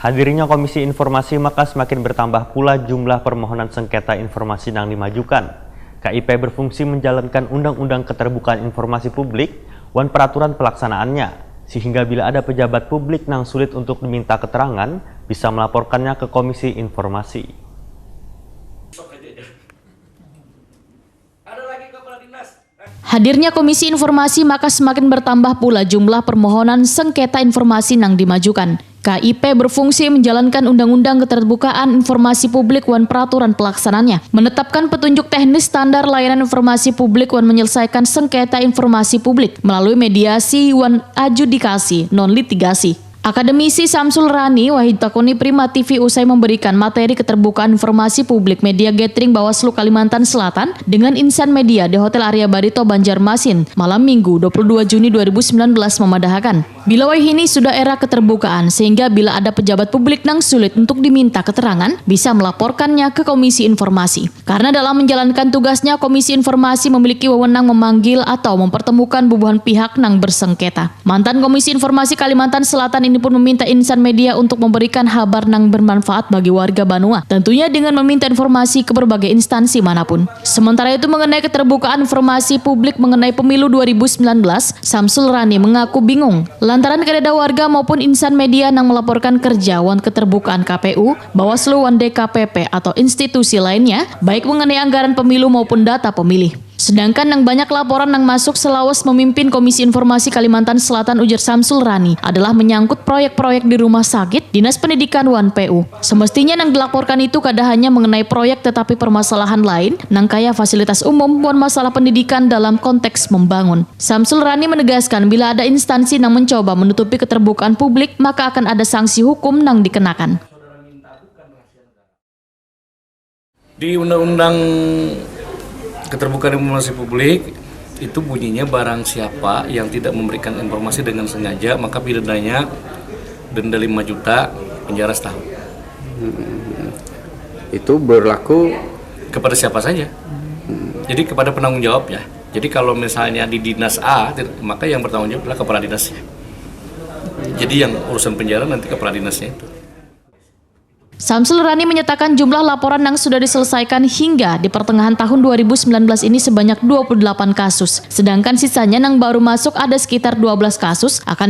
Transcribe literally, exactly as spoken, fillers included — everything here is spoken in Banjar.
Hadirnya Komisi Informasi maka semakin bertambah pula jumlah permohonan sengketa informasi nang dimajukan. K I P berfungsi menjalankan Undang-Undang Keterbukaan Informasi Publik wan peraturan pelaksanaannya, sehingga bila ada pejabat publik nang sulit untuk diminta keterangan, bisa melaporkannya ke Komisi Informasi. Hadirnya Komisi Informasi maka semakin bertambah pula jumlah permohonan sengketa informasi nang dimajukan. K I P berfungsi menjalankan Undang-Undang Keterbukaan Informasi Publik wan peraturan pelaksananya, menetapkan petunjuk teknis standar layanan informasi publik wan menyelesaikan sengketa informasi publik melalui mediasi wan adjudikasi non litigasi. Akademisi Samsul Rani wahid takuni Prima T V usai memberikan materi keterbukaan informasi publik media gathering Bawaslu Kalimantan Selatan dengan insan media di Hotel Arya Barito Banjarmasin malam Minggu dua puluh dua Juni dua ribu sembilan belas memadahakan, bila wayahini sudah era keterbukaan sehingga bila ada pejabat publik nang sulit untuk diminta keterangan bisa melaporkannya ke Komisi Informasi. Karena dalam menjalankan tugasnya, Komisi Informasi memiliki wewenang memanggil atau mempertemukan bubuhan pihak nang bersengketa. Mantan Komisi Informasi Kalimantan Selatan ini pun meminta insan media untuk memberikan habar nang bermanfaat bagi warga banua, tentunya dengan meminta informasi ke berbagai instansi manapun. Sementara itu, mengenai keterbukaan informasi publik mengenai pemilu dua ribu sembilan belas, Samsul Rani mengaku bingung lantaran kadada warga maupun insan media nang melaporkan kerja wan keterbukaan K P U, Bawaslu wan D K P P atau institusi lainnya, baik mengenai anggaran pemilu maupun data pemilih. Sedangkan nang banyak laporan nang masuk selawas memimpin Komisi Informasi Kalimantan Selatan, ujar Samsul Rani, adalah menyangkut proyek-proyek di rumah sakit, dinas pendidikan wan P U. Semestinya nang dilaporkan itu kada hanya mengenai proyek tetapi permasalahan lain nang kaya fasilitas umum wan masalah pendidikan dalam konteks membangun. Samsul Rani menegaskan bila ada instansi nang mencoba menutupi keterbukaan publik maka akan ada sanksi hukum nang dikenakan. Di Undang-Undang Keterbukaan Informasi Publik itu bunyinya barang siapa yang tidak memberikan informasi dengan sengaja maka pidananya denda lima juta, penjara setahun. Itu berlaku kepada siapa saja. Jadi kepada penanggung jawab ya. Jadi kalau misalnya di dinas A, maka yang bertanggung jawab adalah kepala dinasnya. Jadi yang urusan penjara nanti kepala dinasnya itu. Samsul Rani menyatakan jumlah laporan yang sudah diselesaikan hingga di pertengahan tahun dua ribu sembilan belas ini sebanyak dua puluh delapan kasus, sedangkan sisanya yang baru masuk ada sekitar dua belas kasus akan